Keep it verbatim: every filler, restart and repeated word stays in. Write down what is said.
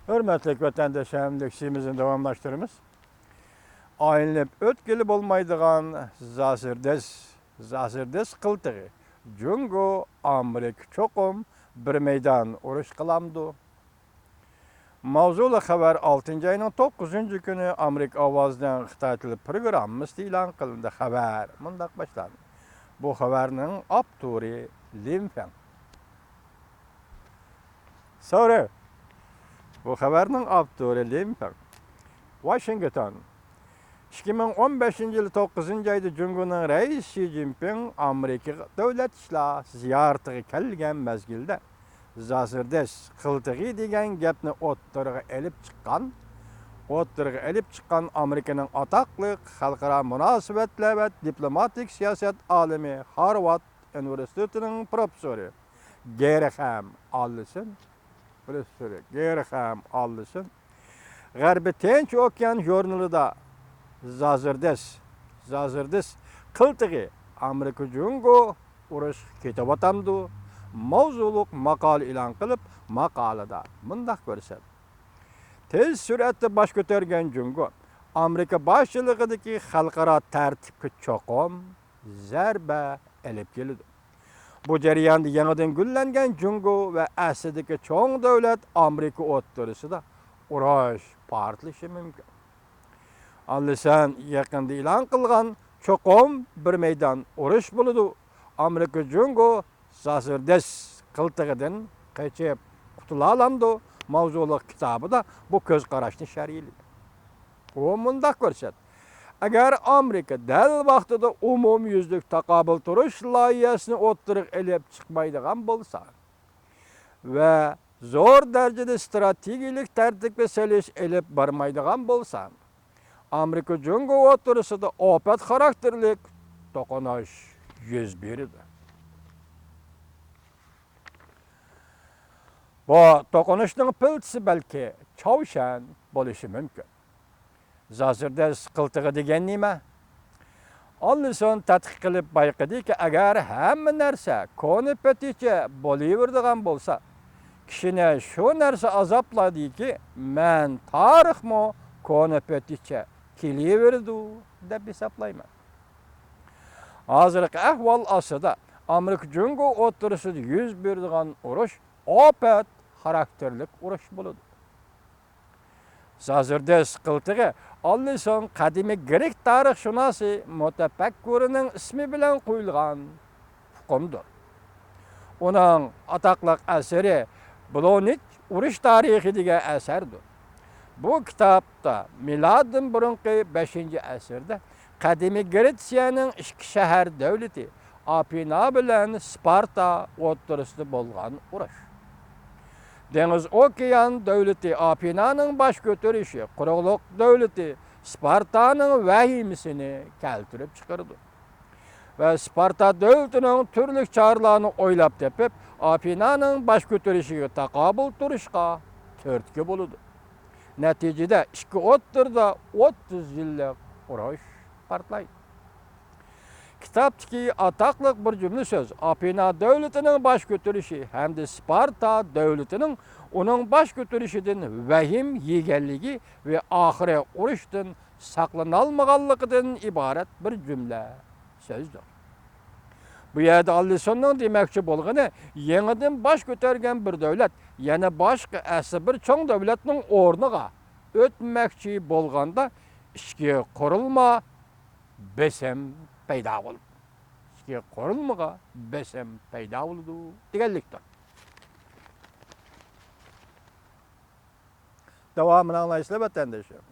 ھۆرمەتلىك ۋەتەنداشلار، لېكسىيىمىزنى داۋاملاشتۇرىمىز. ئايلىنىپ ئۆتكىلى بولمايدىغان زاسېردېس، زاسېردېس قىلتىقى. جۇڭگو، ئامېرىكا چوقۇم بىر مەيدان ئۇرۇش قىلامدۇ؟ ماۋزۇلۇق خەۋەر ئالتىنچى ئاينىڭ توققۇزىنچى كۈنى ئامېرىكا ئاۋازىنىڭ خىتاي تىلى پروگراممىسىدا ئېلان قىلىندى. خەۋەر مۇنداق باشلاندى. بۇ خەۋەرنىڭ ئاپتورى لىن فېڭ. سورى. بۇ خەۋەرنىڭ ئاپتورى لىن فېڭ. ۋاشىنگتون. ئىككى مىڭ ئون بەشىنچى يىل توققۇزىنچى ئايدا جۇڭگونىڭ رەئىسى شى جىنپىڭ ئامېرىكىغا دۆلەت ئىشلار زىيارىتىگە كەلگەن مەزگىلدە، زاسېردېس قىلتىقى دېگەن گەپنى ئوتتۇرىغا ئېلىپ چىققان، ئوتتۇرىغا ئېلىپ چىققان ئامېرىكىنىڭ ئاتاقلىق خەلقئارا مۇناسىۋەتلەر ۋە دىپلوماتىك سىياسەت ئالىمى، خارۋارد ئۇنىۋېرسىتېتىنىڭ پروفېسسورى گېرخام ئاللىسون، پروفېسسورى گېرخام ئاللىسون غەربىي تىنچ ئوكيان ژۇرنىلىدا زازىردېس، زازىردېس قىلتىقى، ئامېرىكا جۇڭگو ئۇرۇشقا كېتىۋاتامدۇ؟ ماۋزۇلۇق ماقالە ئېلان قىلىپ، ماقالىدا مۇنداق كۆرسەتتى: تېز سۈرئەتتە باش كۆتۈرگەن جۇڭگو ئامېرىكا باشچىلىقىدىكى خەلقئارا تەرتىپكە چوقۇم زەربە ئېلىپ كېلىدۇ. بۇ جەرياندا يېڭىدىن گۈللەنگەن جۇڭگو ۋە ئەسلىدىكى چوڭ دۆلەت ئامېرىكا ئوتتۇرىسىدا ئۇرۇش پارتلىشى مۇمكىن. ئاللىسان يېقىندا ئېلان قىلغان چوقۇم بىر مەيدان ئۇرۇش بولىدۇ، ئامېرىكا جۇڭگو زازىردېس قىلتىقىدىن قېچىپ قۇتۇلالامدۇ؟ ماۋزۇلۇق كىتابىدا بۇ كۆز قاراشنى شەرھلىدى. ئۇ مۇنداق كۆرسەتتى: ئەگەر ئامېرىكا دەل ۋاقتىدا ئومۇميۈزلۈك تاقابىل تۇرۇش لايىھەسىنى ئوتتۇرىغا ئېلىپ چىقمايدىغان بولسا ۋە زور دەرىجىدە ئىستراتېگىيەلىك تەرتىپكە سېلىش ئېلىپ بارمايدىغان بولسا، ئامېرىكا جۇڭگو ئوتتۇرىسىدا ئاپەت خاراكتېرلىك توقۇنۇش يۈز بېرىدۇ. بۇ توقۇنۇشنىڭ پىلتىسى بەلكى چاۋشيەن بولۇشى مۇمكىن. زازىردېس قىلتىقى دېگەن نېمە؟ ئاللىسون تەتقىق قىلىپ بايقىدىكى، ئەگەر ھەممە نەرسە كونا پېتىچە بولۇۋېرىدىغان بولسا، كىشىنى شۇ نەرسە ئازابلايدۇكى، مەن تارىخمۇ كونا پېتىچە كېلىۋېرىدۇ دەپ ھېسابلايمەن. ھازىرقى ئەھۋال ئاستىدا ئامېرىكا جۇڭگو ئوتتۇرىسىدا يۈز بېرىدىغان ئۇرۇش ئاپەت خاراكتېرلىك ئۇرۇش بولىدۇ. زازىردېس قىلتىقى ئاللىسون قەدىمىي گرېك تارىخشۇناسى مۇتەپەككۇرىنىڭ ئىسمى بىلەن قويۇلغان ئۇقۇمدۇر. ئۇنىڭ ئاتاقلىق ئەسىرى بلونىچ ئۇرۇش تارىخى دېگەن ئەسەردۇر. بۇ كىتابتا مىلادتىن بۇرۇنقى بەشىنچى ئەسىردە قەدىمىي گرېتسىيەنىڭ ئىككى شەھەر دۆلىتى ئاپېنا بىلەن سپارتا ئوتتۇرىسىدا بولغان ئۇرۇش، دېڭىز ئوكيان دۆلىتى ئاپېنانىڭ باش كۆتۈرۈشى قۇرۇقلۇق دۆلىتى سپارتانىڭ ۋەھىمىسىنى كەلتۈرۈپ چىقىرىدۇ ۋە سپارتا دۆلىتىنىڭ تۈرلۈك چارىلارنى ئويلاپ تېپىپ، ئاپېنانىڭ باش كۆتۈرۈشىگە تاقابىل تۇرۇشقا تۈرتكە بولىدۇ. نەتىجىدە ئىككى ئوتتۇرىدا ئوتتۇز يىللىق ئۇرۇش پارتلايدۇ. كىتابتىكى ئاتاقلىق بىر جۈملە سۆز ئاپېنا دۆلىتىنىڭ باش كۆتۈرۈشى ھەمدە سپارتا دۆلىتىنىڭ ئۇنىڭ باش كۆتۈرۈشىدىن ۋەھىم يېگەنلىكى ۋە ئاخىرى ئۇرۇشتىن ساقلىنالمىغانلىقىدىن ئىبارەت بىر جۈملە سۆزدۇر. بۇ يەردە ئاللىسوننىڭ دېمەكچى بولغىنى، يېڭىدىن باش كۆتۈرگەن بىر دۆلەت يەنە باشقا ئەسلى بىر چوڭ دۆلەتنىڭ ئورنىغا ئۆتمەكچى بولغاندا ئىچكى قۇرۇلما بېسىم پەيدا بولىدۇ. ئىچكى قۇرۇلمىغا بېسىم پەيدا بولىدۇ دېگەنلىكتۇر. داۋامىنى ئاڭلايسىلەر، ۋەتەندىشىم.